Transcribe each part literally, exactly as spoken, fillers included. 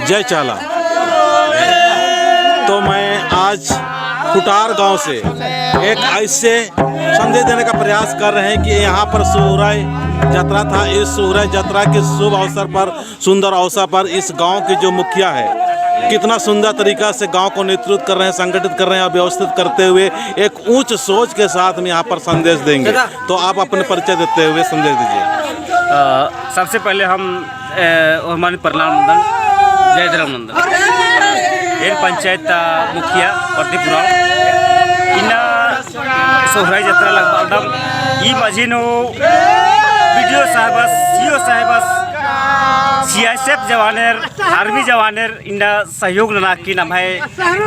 जय चाला। तो मैं आज खुटार गांव से एक ऐसे संदेश देने का प्रयास कर रहे हैं कि यहाँ पर सोहराई जतरा था। इस सोहराई जतरा के शुभ अवसर पर, सुंदर अवसर पर इस गांव के जो मुखिया है, कितना सुंदर तरीका से गांव को नेतृत्व कर रहे हैं, संगठित कर रहे हैं और व्यवस्थित करते हुए एक ऊंच सोच के साथ में यहाँ पर संदेश देंगे। तो आप अपने परिचय देते हुए संदेश दीजिए। अ, सबसे पहले हम, अ, ओर्मारिन प्रणाम नन्दन, जय धर्म नन्दन। एन पंचायत ता मुखिया प्रदीप उराँव। इन्ना सोहराई जतरा लगबालदम ई मझी नू BDO साहबस, CO साहबस, CISF जवानेर, army जवानेर इन्ना सहयोग नना की नम्है,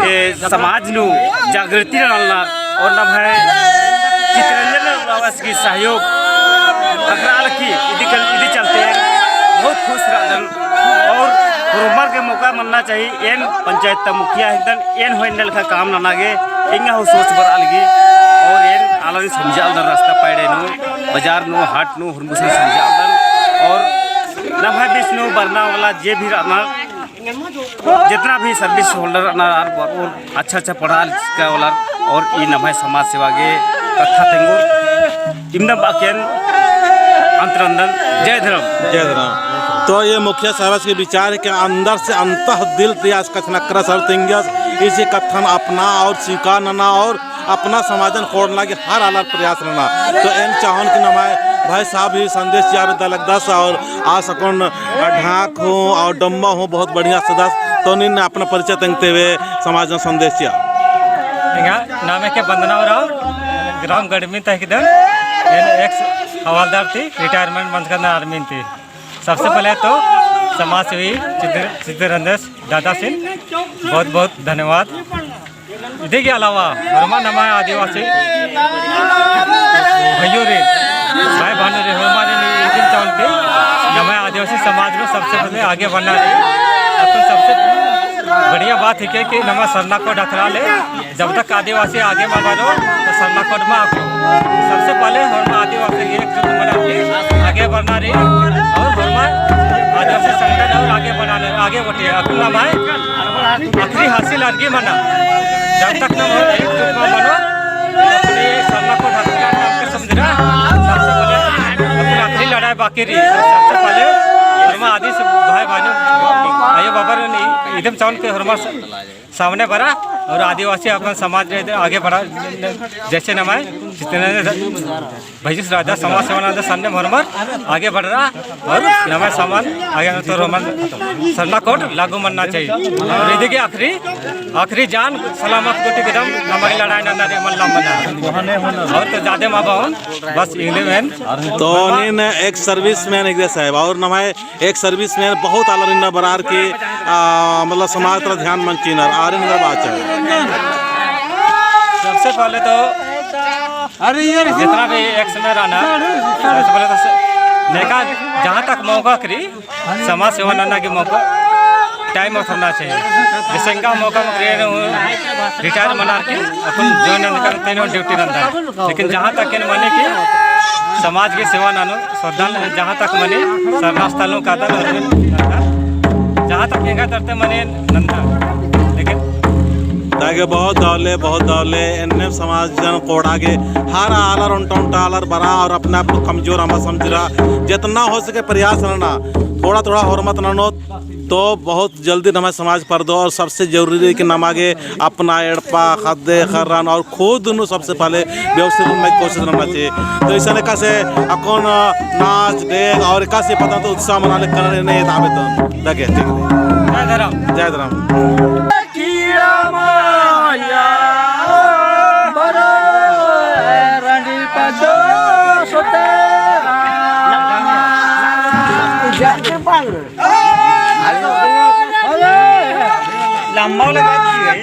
ए, समाज नू जागृति नना और नम्है चितरंजन उराँवस की सहयोग अखड़ा लगी। इदी कल, इदी चलते बहुत खुश रअदन और होरमर गे मौका मन्ना चाहिए। एन पंचायत ता मुखिया हिकदन, एन हूँ एन्ने लेखा काम नना गे एंगा हूँ सोच बरआ लगी और एन आलारिन समझालदन रास्ता पाएड़े नू, बाजार नू, हाट नू, होरमर गुसन समझालदन और नम्है बीच नू बरना वाला जे भी रअनर, जितना भी service holder रअनर और, और अच्छा अच्छा पढ़ा लिखा वाला और ई नम्है समाज सेवा गे कत्था तेंगोर इमदम बाकेन अंतरंदन। जय धर्म। जय धर्म। तो ये मुखिया साहब के विचार है कि अंदर से अंतः दिल ती आस कछनखरस और तिंगियस इसी कत्थन अपना और स्वीकार नना और अपना समाजन खोड़ना की हर आलर प्रयास नना। तो एन चाहोन कि नम्है भाई साहब ही संदेश चिआ बेद्दा लगदस और आस अक्कुन ढाक हूँ और डम्मा हूँ बहुत बढ़िया सदस। तो नीन अपना परिचय तेंगते हुए समाजन संदेश चिआ। एंगा नामे के बंदना उराँव, ग्राम गड़मिन ता हिकदन, एन ex हवलदार ती, retirement मंजकन army ती। सबसे पहले तो समाज सेवी चित्र, चित्रंजन दादासिन बहुत बहुत धन्यवाद। इदी के अलावा होरमा नम्है आदिवासी भइयो रे, भाई बहनो रे, होरमा रे, इदिन चाहोन कि नम्है आदिवासी समाज नू सबसे पहले आगे बढ़ना रई। अक्कुन सबसे बढ़िया बात हिके कि नम्है सरना code अखड़ा ले जब तक आदिवासी आगे मा बरो, तो सरना code मा अख़ो। सबसे पहले होरमा आदिवासी एकजुट मना के आगे बढ़ना रई और होरमा आदिवासी संगठन और आगे बढ़ाना, आगे बढ़े। अक्कुन नम्है आखिरी हासिल अरगी मना। जब तक नम एकजुट मा मनो, अपने सरना code हथियार नाम के समझना। सबसे पहले अक्कुन आखिरी लड़ाई बाकी रई। सबसे पहले होरमा आदिवासी भाई बहनो, आयो बाबा रे, इदिम चाहोन कि होरमा सामने बरा और आदिवासी अपन समाज रे आगे बढ़ा, जैसे नम्है जितने भैजिस राजा समाज सेवा नंदस अन्नेम होरमर आगे बढ़रआ और नम्है समाज आगे तो होरमर सरना code लागू मन्ना चाहिए। और इदी गे आखिरी, आखिरी जान सलामत गूटी एकदम नम्है लड़ाई नन्ना रे मल्ला मना। और तो जादे मा बओन, बस इदे मेन। तो नीन ex serviceman हिकदय साहब और नम्है ex serviceman बहुत आलर इन्ना बरअर की, आ, मतलब समाज तरा ध्यान मंजकी रअनर, आरिन एन्देर बाचर। सबसे पहले तो अरे यार, जितना भी ex में रअनर, सबसे पहले तो से-, नेका जहाँ तक मौका करी, समाज सेवा नन्ना गे मौका time अवसर नना चाहिए। जैसे एंगा मौका मकरे retire मनार की अपन join नन्ना का तेने duty नन्ना। लेकिन जहाँ तक एन मने कि समाज गे सेवा ननो, सरना जहाँ तक मनी सरना स्थल नू कादन, जहाँ तक एंगा तरते मनी नंदा। लेकिन ताकि बहुत दौले, बहुत दौले, एन्ने समाजन कोड़ा गे हर आलर ओन्टा ओन्टा आलर बरआ और अपने आप को कमजोर अमा समझरआ, जितना हो सके प्रयास नना, थोड़ा थोड़ा होरमत ननोत, तो बहुत जल्दी नम्है समाज परदो और सबसे जरूरी है कि नमा गे अपना एड़पा, ख़द्द, ख़र्रन और खुद नू सबसे पहले व्यवस्थित होने की कोशिश नना चाहिए। तो इसन एकासे अक्कुन नाच, डेग और एकासे पता तो उत्साह मना ले करने नहीं दावे तो। ठीक है, ठीक है। जय धर्म। जय धर्म। लंबा वाला बात की है।